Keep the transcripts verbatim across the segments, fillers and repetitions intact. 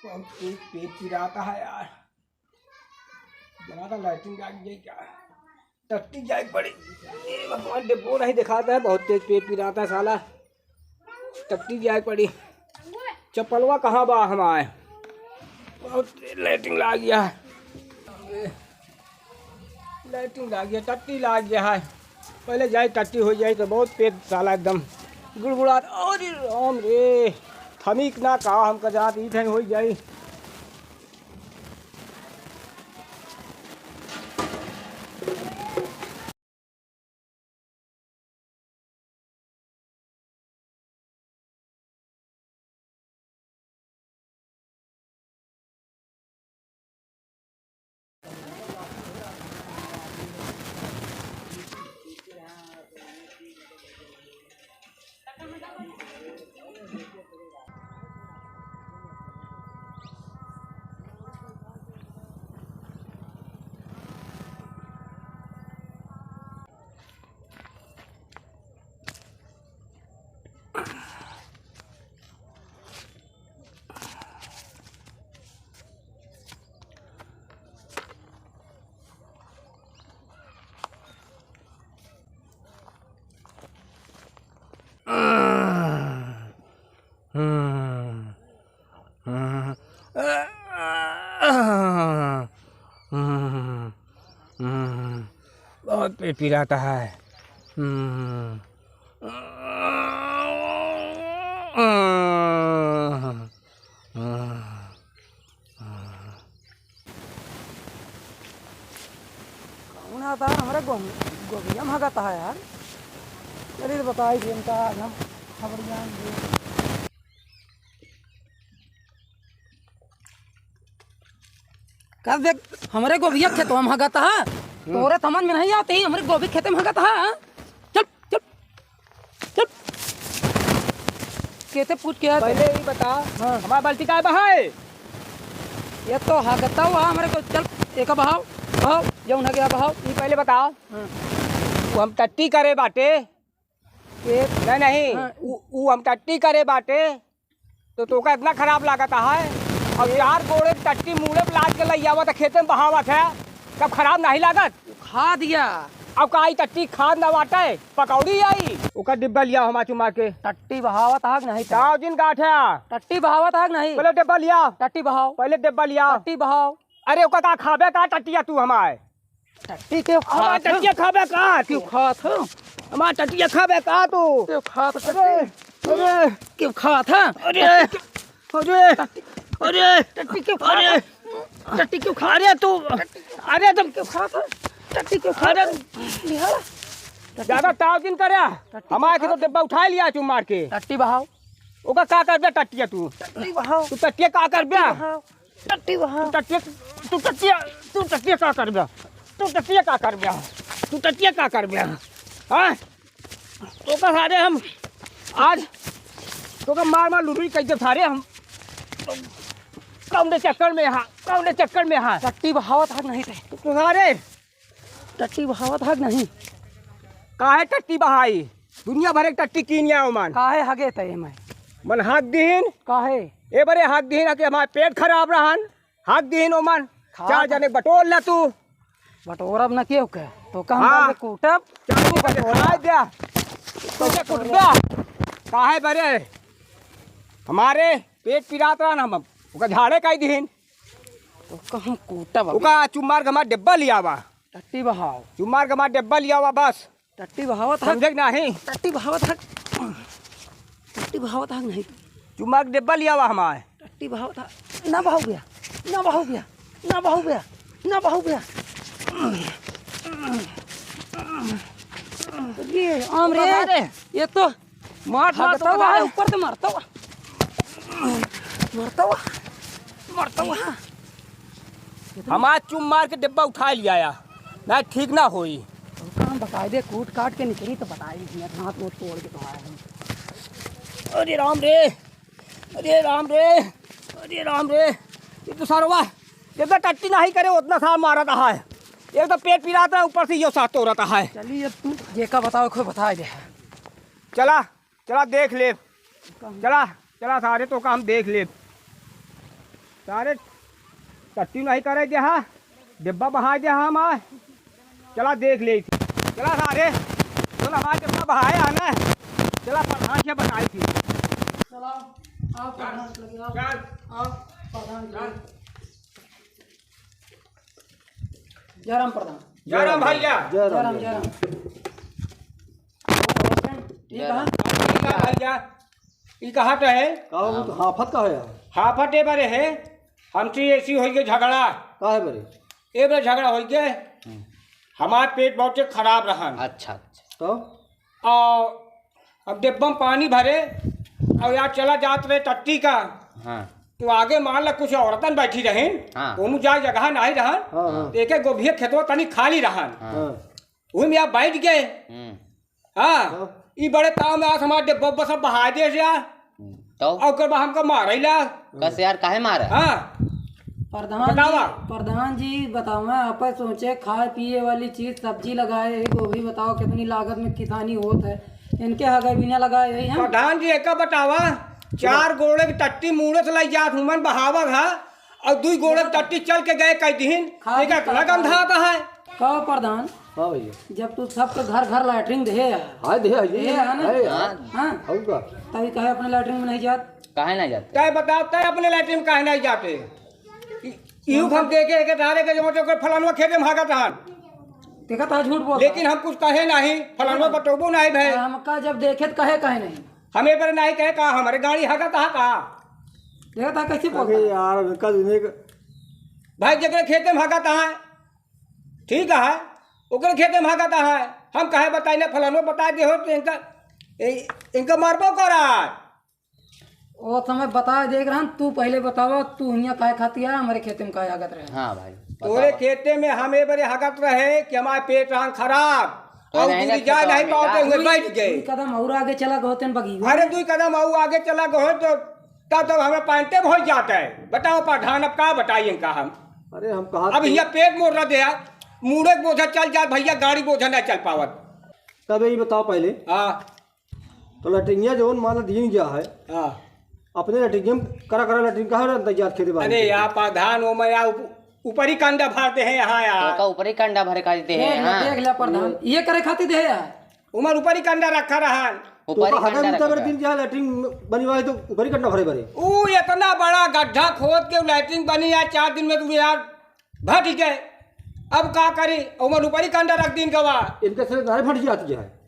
बहुत तेज पेट पिरात है यार। जना था लैट्रिन जाके जाए क्या? टट्टी जाए पड़ी। ए भगवान, डिब्बो नहीं दिखाता है, बहुत तेज पेट पिरात है साला। टट्टी जाए पड़ी। चप्पलवा कहाँ बा हमार? बहुत तेज लैट्रिन लाग गया है। लैट्रिन लाग गया, टट्टी लाग गया है। पहले जाए टट्टी हो जाए तो बहुत पेट साला एकदम गुड़गुड़ा। अरे राम रे, थमीक ना का हमका जात ई ठे हो जाए। बहुत पेट पिराता है। कौन आता है हमारे गो-, गोभिया में हगत है यार। चलिए तो बताई थी इनका आज हम खबर जान दे। कब देख हमरे गोभिया खेतवा में हगत है, तोरे समझ में नहीं आती, हमरे गोभी खेते में हगत है। चल, चल, चल। केते पूछ के आया पहले तू? ही बता, हाँ। हमार बाल्टी काय बहाए? ये तो हगता हुआ हमरे को, चल, एक बहाव, बहाव, जौन हगे बहाव। ई पहले बताओ, हाँ। वो हम टट्टी करे बाटे। ये नहीं, नहीं, हाँ। उ, उ हम टट्टी करे बाटे। तो तोका इतना खराब लागत है? अब चार बोरे टट्टी मूड़े पे लाद के लइ आवत है, खेते में बहावत है, तब खराब नहीं लागत? खा दिया। अब का ई टट्टी खाद ना बाटे, पकौड़ी आई? ओकर डिब्बा लिया हमार चुम्मा के। टट्टी बहावत आग नहीं था। ताव जिन गाठा। टट्टी बहावत आग नहीं। पहले डिब्बा लिया। टट्टी बहाव। पहले डिब्बा लिया। टट्टी बहाव। अरे ओका का खाबे का टट्टिया तू हमार? टट्टी क्यों हमार खात हो? टट्टिया खाबे का तू? क्यों खात हो? हमार टट्टिया खाबे का तू? क्यों खात हो? अरे, अरे। क्यों खात है? अरे, अरे, अरे। टट्टी क्यों खात है? अरे। टट्टी क्यों खात है? अरे तू, अरे तुम क्यों खात है? टट्टी क्यों खात है? अरे। निहाला। ज्यादा ताव जिन करे। टट्टी हमार क्यों के तो खात है? डिब्बा उठाइ लिया चुम्मा के। टट्टी बहाव। ओका का करबे टट्टिया तू? टट्टी बहाव। तू टट्टिया का करबे? टट्टी बहाव। टट्टी बहाव। तू टट्टिया, तू टट्टिया, तू टट्टिया का करबे? तू टट्टिया का करबे? तू टट्टिया का करबे? हाँ? तोका सारे हम आज तोका मार मार लुलुई कइ देब सारे हम। कौने चक्कर में हा, कौने चक्कर में हा? टट्टी बहावत हा कि नहीं थे? तो सारे टट्टी बहावत हा कि नहीं? काहे टट्टी बहाई? दुनिया भर एक टट्टी कीन आयो मन। काहे हगे ते मैं? मन हाक दीन। काहे? ए बरे हाक दीन कि हमार पेट खराब रहन। हाक दीन ओमन। खा चार तो जने बटोर ला तू। बटोरब न केहू के, तोका हम हाँ। बल के कूटब। चार जने बटोरब। खा द्या। कैसे कुटबा? काहे बरे? हमारे पेट पिरात रहन हम ओका झाड़े कइ दीन। तोका हम कूटब अभी। ओका चुम्मार के हमार डिब्बा लियावा। टट्टी बहाव। चुम्मार के हमार डिब्बा लियावा बस। टट्टी बहावत हा। समझे कि नाही? टट्टी बहावत हा। टट्टी बहावत हा कि नहीं? चुम्मा के डिब्बा लियावा हमार। टट्टी बहावत हा। ना बहाव भैया, ना बहाव भैया, ना बहाव भैया, ना बहाव भैया। ये आम रे, अरे। ये तो मार, मार, हगता हुआ है, ऊपर से मरता हुआ। मरता हुआ, मरता हुआ। हमार चुम्मार के डिब्बा उठाइ लिया या। ना, ठीक ना होई। तो हम बकायदे कूट काट के निकली तो बताई दिया, हाथ गोड़ तोड़ के तो आए हम। अरे राम रे, अरे राम रे, अरे राम रे। ये तो सरवा, जितना टट्टी नाही करे उतना सार मारत है। एक तो पेट पिरात है, ऊपर से यो सार तोड़त है। चलिए अब तू जेका बताओ, खोई बताइ दे। चला, चला देख ले। चला, चला सारे तोका हम देख ले। सारे टट्टी नहीं करे दे हा, डिब्बा बहाय दे हा हमार। चला देख ले। चला सारे, चला हमार डिब्बा बहाय हा ना। चला प्रधान से बताई थी। चला, आओ प्रधान के लगे, आओ। चल। आओ प्रधान के लगे। जय राम प्रधान। जय राम भैया। जय राम, जय राम। और, और, ठीक है। भैया, ई कहा तो है? का हो, तू हाफत का है यार? हाफत ए बरे है, हमसे ऐसी होई गई झगड़ा। का है बरे? ए बरे झगड़ा होई गए। हम्म। हमार पेट बहुते खराब रहन। अच्छा, अच्छा। तो? और अब डिब्बा में पानी भरे और यार चला जात रहे टट्टी का। हाँ। तो आगे मान ला कुछ औरतन बैठी रहिन, हाँ। ओनू जाए जगह नहीं रहन। हाँ, हाँ। तो एक एक गोभिया खेतवा तनी खाली रहन। हाँ। हाँ। वही में आप बैठ गए। हम्म। हाँ, हाँ। ई बड़े ताव में आज हमार डिब्बा उब्बा सब बहा दे से यार। हम्म, तो? और ओकर बाद हमका मारे ला। कस यार, काहे मारा? हाँ। प्रधान बतावा। जी, प्रधान जी बतावा, आप सोचे खाए पिए वाली चीज, सब्जी लगाए है, गोभी बताओ कितनी लागत में किसानी होत है, इनके हगे बिना लगाए है हम। प्रधान जी, एका बतावा, चार गोड़े की टट्टी मूड़े से लाई जात हुमन बहावत है, और दुई गोड़े की टट्टी चल के गए कई दिन, खाली एका इतना गंधा आता है। कहो प्रधान, हाँ भैया। जब तू सबके घर घर लैट्रिन देहे है। हाँ, देहे है, देहे है ना? है यार। हाँ। और का? तभी कहे अपने लैट्रिन में नहीं जात। काहे नहीं जाते? तय बता, तय अपने लैट्रिन में काहे नहीं जाते? इ-, इहू हम देखे के धारे के जो ओकर फलानवा खेते में हागत हन। देखा था झूठ बोलता। लेकिन हम कुछ कहे नहीं, फलानवा बतौबो नहीं भए। हमका जब देखे तो कहे, कहे नहीं। हमें पर नहीं कहे का, हमारे गाड़ी हागत हा का? देखा था कैसे बोलता अरे है। यार, इनका दुनिया का भाई, जेकरे खेते में हागत हा, ठीक है, ओकरे खेते में हागत है। हम काहे बताई ना, फलानो बताइ देहो तो इनका, इ-, इनका मारबो करा। ओ समय बताइ देख रहन, तू पहिले बतावा, तू हियाँ काहे खातिर आया, हमरे खेते में काहे हागत रहे? हाँ भाई, तोरे बतावा। खेते में हम ए बरे हागत रहे कि हमार पेट रहन खराब, तो और नहीं दूरी रखे जाए तो नहीं हम पावते इधर हुए दुई, बैठ गए। दुई कदम और आगे चला गए होते न बगी। अरे दुई कदम और आगे चला गए हो तो तब, तब हमें पैंटे भर जाता है। बताओ प्रधान, अब का बताई इनका हम? अरे हम कहा अब हियाँ पेट मोर रह दे यार, मूड़े के बोझा चल जात भैया, गाड़ी बोझा नहीं चल पावत। तब ये बताओ पहले। हाँ। तो लैट्रिनिया जौन मान ला दीन गया है, हाँ। अपने लैट्रिनिया में करा करा लैट्रिन कहाँ रहता जात खेते बाड़ी अरे के? यार प्रधान, वो मैं यार उप-, ऊपरी कंडा भर दे हैं यहाँ यार। तो का ऊपरी कंडा भरे खातिर दे हैं देख ले, यहाँ? देख ले प्रधान, ये करे खातिर दे है। उमर ऊपरी कंडा रखा रहन। तो ऊपरी का हगा कंडा जूता भरे भरे। दिन क्या लैट्रिन बनी हुआ है तो ऊपरी कंडा भरे भरे। ऊ इतना बड़ा गड्ढा खोद के लैट्रिन बनी यार, चार दिन में तू यार भट गए। अब का करी, उमर ऊपरी कंडा रख दिन गवा। इनके से नारे फट जाती है।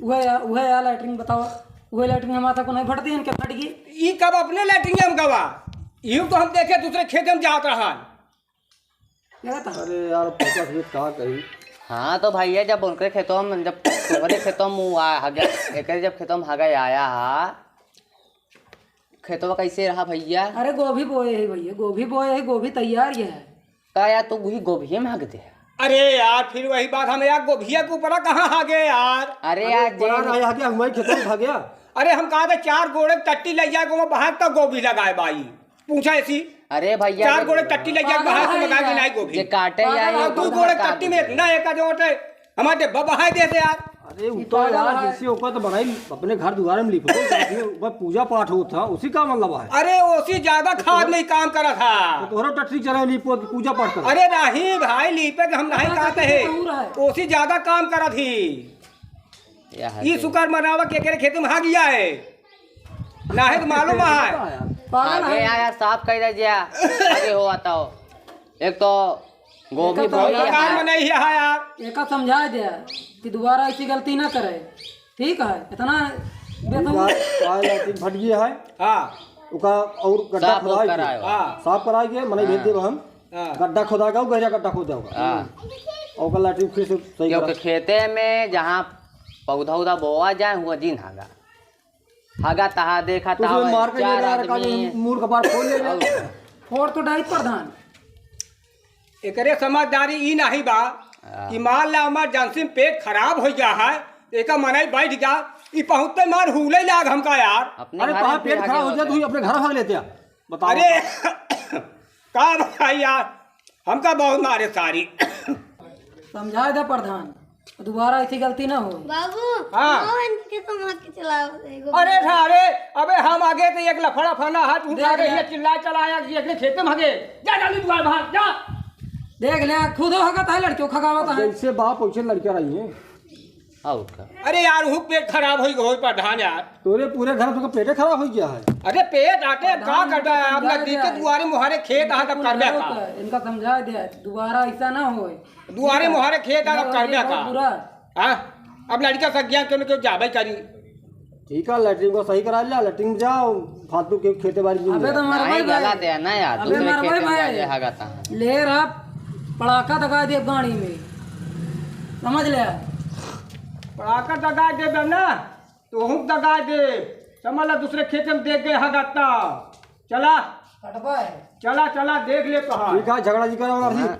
उहे, उहे यार लैट्रिन बताओ, उहे लैट्रिन हमारा को नहीं फटती, इनके फट गई। ई कब अपने लैट्रिन में गवा? यू तो हम देखे दूसरे खेत में जात रहन। क्या था? अरे यार, फोकस में का कही? हाँ, तो भैया, जब उनके खेतों में, जब तुम्हारे खेतों में वो आ, हगे, एकरे जब खेतों में हगे आया हा, खेतवा कैसे रहा भैया? अरे, गोभी बोए है भैया, गोभी बोए है, गोभी तैयार ये है। का यार, तू वही गोभिये में हग दे? अरे यार, फिर वही बात, हम यार गोभिया के ऊपर कहाँ हगे यार? अरे अरे, यार, ऊपर जे रहा, यहाँ के हमारे खेतों में हगे। अरे, हम कहा था, चार गोड़े टट्टी ले जाए, वो बाहर तक गोभी लगाए बाई। पूछा ऐसी। अरे भैया, चार गोड़े टट्टी ले जाए, पागल बाहर से है मंगा के यार। नहीं गोभी। जे काटे पागल यार, है, और दू गोड़े टट्टी में इतना एक जो होते, हमारे बबहाय देते यार। अरे, उ तो यार, जैसे ओकर तो बनाई अपने घर दुआरे में लिपो, ऊपर पूजा पाठ होत था, उसी का मतलब है। अरे, ओसी ज्यादा खाद नहीं काम करत हा। तो तोहरा टट्टी चढ़ा लिपो, पूजा पाठ कर। अरे नहीं भाई, लिपे के हम नहीं कहते हैं। जरूर है। ओसी ज्यादा काम करत ही। या ई है। शुक्र मनावा के एकरे खेत में हागिया है। नाहे तो मालूम है। पागल आगे है। आया, साफ कह दे जा। आगे हो आता हो। एक तो गोभी एका तो बोई है। काम में नहीं है यार। एका समझा दे कि दोबारा ऐसी गलती ना करे। ठीक है, इतना बेतम- यार, आए लाठी फट गया है। हाँ। ओका और गड्ढा साफ खोदाई के। कराए हो। हाँ। साफ कराई के, मने भेज हाँ। देब हम। हाँ। गड्ढा खोदाएगा, वो गहरा गड्ढा खोदा होगा। हाँ। और ओका लाठी फिर से सही क्योंकि करा। खेते में जहाँ पौधा उधा बोआ जाए, हुआ जिन हागा। हागा तहा देखा कुछ तहा में मार के चार ले जा रहा, आदमी। काजू मूड़ कपार फोड़ ले जा। और फोड़ तो डाई प्रधान। एकरे समझदारी ई नहीं बा हाँ। कि मान ला इमरजेंसी में पेट खराब हो गया है, एका मनई बैठ जा, ई पहुँचते मार हुले लाग हमका यार। अपने अरे घर कहाँ में पेट खराब हो जाए, तू ही अपने घर भाग लेते हैं। बताओ। अरे, का भाई यार, हमका बहुत मारे सारी। समझा दे प्रधान। दोबारा ऐसी गलती ना हो। बाबू, हाँ। आओ इनके खेत में हाथ के चलाओ, एगो अरे सारे, अबे हम आगे तो एक लफड़ा फना हाथ उठा देख के ले। ये चिल्ला चलाया कि एकरे खेते में हगे। जा जल्दी दुआर बाहर, जा। देख ले, खुद हगत है लड़कियों खगावत है। जैसे बाप वैसे लड़कियां रही हैं। और का? अरे यार, हूँ पेट खराब होई, होई प्रधान यार। तोरे पूरे घर में तो पेटे खराब हो गया है। अरे पेट आटे, का प्रधान करबे? इनका अब समझा नजदीक के दिया। दुआरे मुहारे खेत आ, तब इनका करबे समझा का? दिया, इनका समझा दिया, दोबारा ऐसा ना होए। दुआरे मुहारे खेत आ, तब करबे बहुत का? बुरा। हाँ, अब लड़का सज्ञान के उनके जाबे करी। ठीक है, लैट्रिन को सही करा लिया, लैट्रिन में जाओ, फालतू के खेते बाड़ी में अबे तो जाओ। मार नहीं, भाई, गला भाई। दे ना यार, अबे दूसरे मार खेते भाई, में जा भाई। जाए, हागा ता। ले रहा, पड़ाका दगा दे गाड़ी में, समझ ले। पड़ाका दगा दे ना, तो हूँ दगा दे, समझ ला, दूसरे खेते में देख गए हागा ता। चला। कटबा है। चला, चला, देख ले तो हाँ। ठीक है, झगड़ा जी करो, अभी हाँ।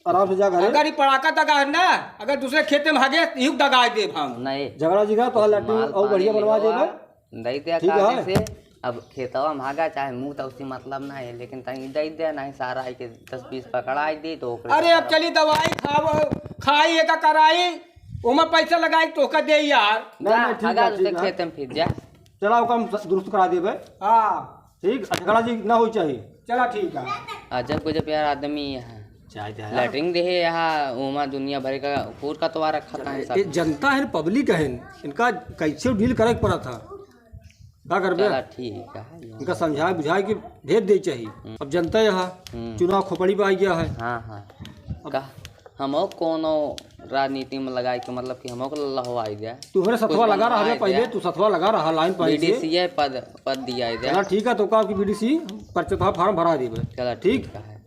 आराम से जा घरे। अगर ये पड़ाका दगा है ना, अगर दूसरे खेते में हगे, यू दगा देब हम। नहीं। झगड़ा जी का तो लैट्रिन माल और बढ़िया पानी बनवा लेवा, देबे। दे दे ठीक कागज है। से। अब खेतवा में हगा चाहे मुँह तो उससे मतलब ना है, लेकिन तनी दे दे, नहीं सारा आई के दस बीस पकड़ाई दे तो ओकरे अरे से अब चली दवाई खाओ, खाई एका कराई, ओमा पैसा लगाई तो का दे यार। नहीं, जा, नहीं, ठीक हगा है, दूसरे ठीक है। खेते में फिर जा। चला, ओका हम स-, दुरुस्त करा देबे। हाँ। ठीक, झगड़ा जी ना होई चाहिए। चला, ठीक है। अजब गजब यार आदमी यहाँ। चाहे तो है। लैट्रिन देहे यहाँ, ओमा दुनिया भर का कूर कतवा रखा था चला, सब। ये जनता है, पब्लिक है, इनका कैसे डील करे के पड़ा था, का करबे? चला, ठीक है। इनका समझाए बुझाए के भेज दे चाहिए। हम्म। अब जनता यहाँ हम्म। चुनाव खोपड़ी पे आ गया है। हाँ, हाँ। अब का? हमो कोनो राजनीति में लगाए के मतलब कि हमो को लहवाई दे। तू हमरे सथवा कुछ लगा रहा है बनवाए पहले, दे। तू सथवा लगा रहा लाइन पाई से। बीडीसीए पद, पद दिया है दे। चला ठीक है, तो का कि बीडीसी पर्चा तो फार्म भरा देबे। चला ठीक? ठीक है।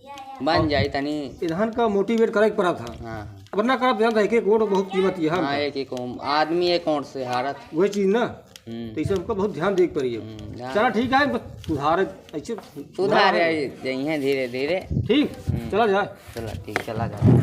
बन अब जाई तनी। इन्हन का मोटिवेट करे के पड़ा था। हाँ, हाँ। वरना करब जानता है कि एक वोट बहुत कीमती है हाँ, हमका। एक, एक ओम-, आदमी एक वोट से हारत। वही चीज ना। हम्म। तो इसे हमको बहुत ध्यान देवे के पड़ी है। हम्म, ध्यान चला ठीक है, बस सुधार ऐसे सुधार है, जइहें धीरे धीरे। ठीक, हम्म। चला जाए। चला ठीक, चला जाए।